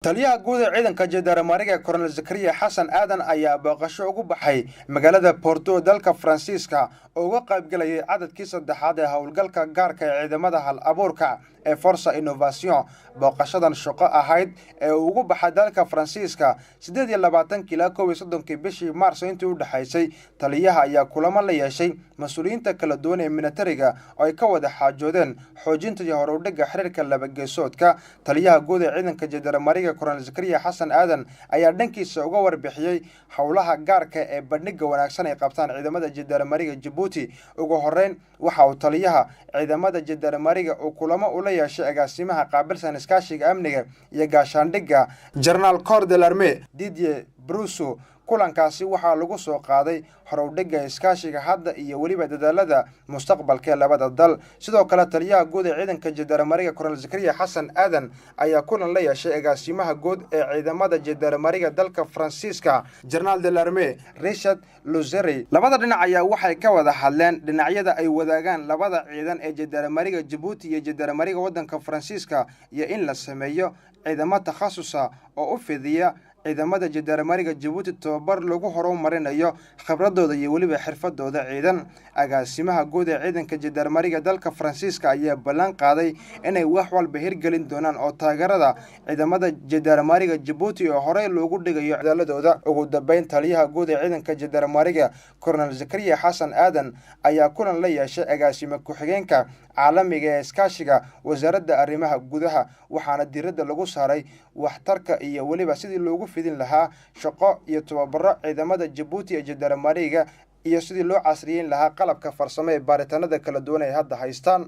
Taliyaha guud ee ciidanka Jandarmeriga Colonel Zakariya Xasan Aadan ayaa booqasho ugu baxay magaalada Bordeaux, dalka Faransiiska, oo uga qaybgalayay cadadkii saddexaad ee howlgalka gaarka ee ciidamada hal abuurka ee Force Innovation. Booqashadan shaqo ahayd ee uu ugu baxay dalka Faransiiska 28-kii ilaa 31-kii bishii Maarso intii u dhexaysay, taliyaha ayaa kulamo la yeeshay mas-uuliyiinta kala duwan ee militariga oo ay ka wada xaajoodeen xoojinta iyo horudhigga xiriirka laba-geesoodka. Taliyaha guud ee ciidanka Jandarmeriga Colonel Zakariya Xasan Aadan ayaa dhankiisa uga warbixiyey howlaha gaarka ee bandhigga wanaagsan ay qabtaan ciidamada Jandarmeriga Jabuuti. Ugu horeyn, waxa uu taliyaha ciidamada Jandarmeriga uu kulamo ula yeeshay agaasimaha qaabilsan iskaashiga amniga iyo gaashaandhigga, Generaal Corps de l'Armée Didier Bruso. Kulankaasi waxaa lagu soo qaaday horowdhigga iskaashiga hadda iyo weliba dadaalada mustaqbalka ee labada dal. Sidoo kale, taliyaha guud ee ciidanka Jandarmeriga Colonel Zakariya Xasan Aadan ayaa kulan la yeeshay agaasimaha guud ee ciidamada Jandarmeriga dalka Faransiiska, Generaal de l'Armée Richard Luzeri. Labada dhinac ayaa waxay ka wada hadleen dhinacyada ay wadaagaan labada ciidan ee Jandarmeriga Jabuuti iyo Jandarmeriga waddanka Faransiiska, iyo in la sameeyo ciidamo takhasusa oo u fidiya ciidamada Jandarmeriga Jabuuti tababar lagu horumarinayo khibradooda iyo weliba xirfadooda ciidan. Agaasimaha guud ee ciidanka Jandarmeriga dalka Faransiiska ayaa ballan qaaday inay wax walba hirgelin doonaan oo taageerada ciidamada Jandarmeriga Jabuuti oo horey loogu dhigayo dadaaladooda. Ugu dambeyn, taliyaha guud ee ciidanka Jandarmeriga Colonel Zakariya Xasan Aadan ayaa kulan la yeeshay agaasime ku-xigeenka caalamiga ee iskaashiga wasaaradda arrimaha gudaha, waxaana diiradda lagu saaray waxtarka iyo weliba sidii loogu fidin lahaa shaqo iyo tababaro ciidamada Jabuuti ee Jandarmeriga iyo sidii loo casriyeyn lahaa qalabka farsamo ee baaritaanada kala duwan ay hadda haystaan.